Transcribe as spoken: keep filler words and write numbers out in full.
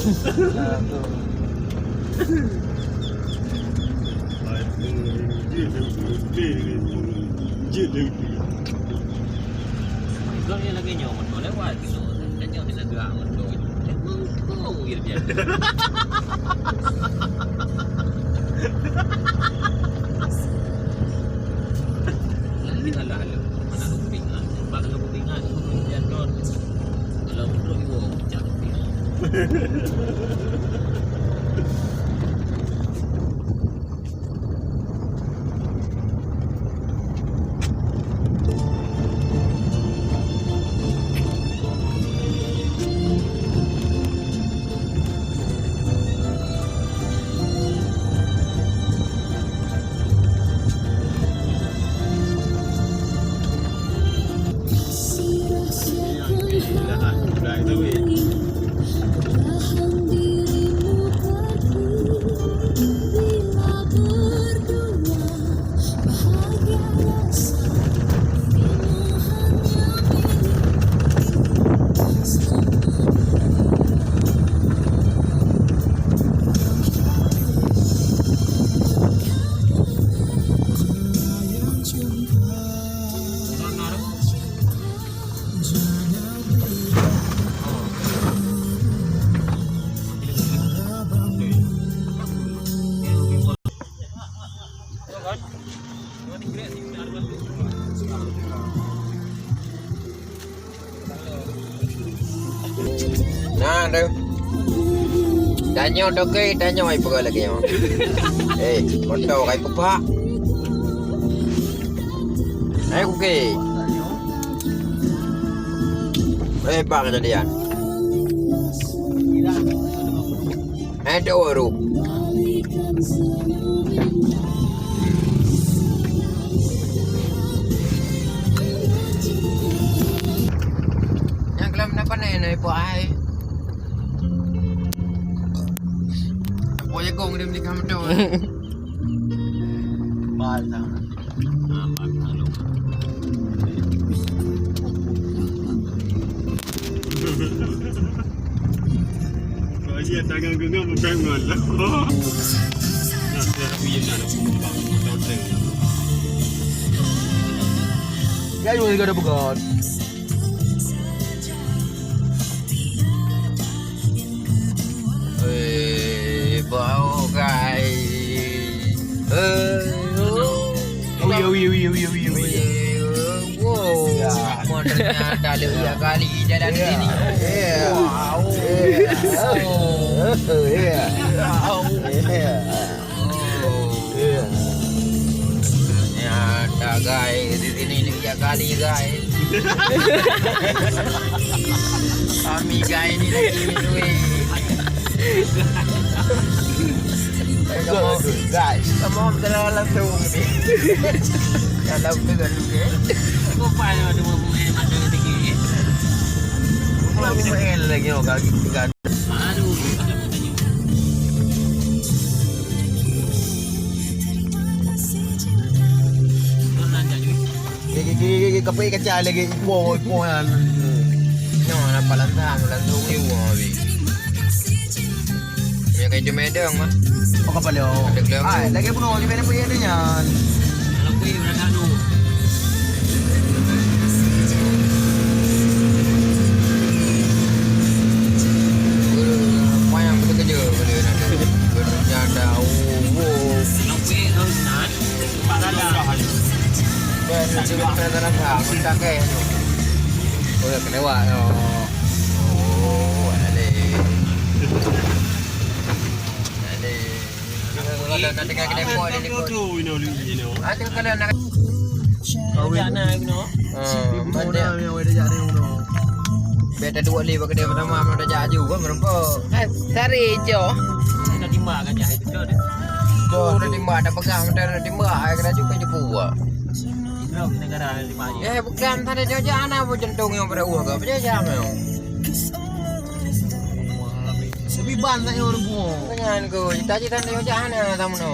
Kau ni lagi nyawa motor lewat. Kan nyawa bisa gerak motor. Emang kau ya dia. Lagi alah, alah. Mana kuping ah. Bak kuping ah. Dia don. Kalau duduk iwo, cak kuping. Nah, tu. Tanyoe toke, tanyoe ai peugah lagèe nyoe. Eh, moto kai peupak. Ai kuke. Eh, bang kejadian. Eh, tu baru. Nyang kelam na pane na ipo ai. Apa ya kong dia menikah motor. Mahal sangat. Kalau dia tangan genggam bukan malam. Nah, saya tak payah nak nak pun bang. Motor tren. Ya, you gotta bukan. Eh, bau, guys. Eh, oh. Ui, ui, ui, ui, ui, ui, ui. Ui, wow. Ya. Semua ternyata lebih kali jalan sini. Ya. Wow. Ya. Oh. Ya. Wow. Ya. Oh. Ya. Ternyata, guys, di sini lebih kali, guys. Kami, guys, ni lagi duit. Betul, betul, guys. Kamu dalam langsung ni. Dalam tu kan, okey. Kau payah ada buat main mata tinggi. Kau main lagi, oh, kaki tiga. Aduh. Gigi, gigi, gigi, kapui kaca lagi, ipo, ipo nyan. Nyoe na palan tham, palan tham ni wah, bi. Yang kayak di Medan mah. Oh, kapal dia. Ada kelam. Ai, lagi bunuh di mana pun ada nyan. Kalau pun nak anu. Apa yang bekerja boleh nak kerja dah. Oh, oh. Kalau pun nak. Oh, ya, kena wak, no. Oh, ada. Ada. Kalau nak dengar kena buat dia, dia buat. Ada kalau nak. Kawin. Ah, mana? Biar tak dua lima kedai pertama, mana dah jauh kan, merempak. Hai, tarik je. Dah timbak kan, jah, itu dah. Oh, dah timbak, dah pegang, dah, dah timbak, ai kena juga je buat. Belum negara lima je. Eh, bukan, tadi dia jangan apa jentong yang pada uang ke, apa dia jam tu? Sebi ban tak nyawa buah. Jangan ko, cita-cita dia jangan sama no.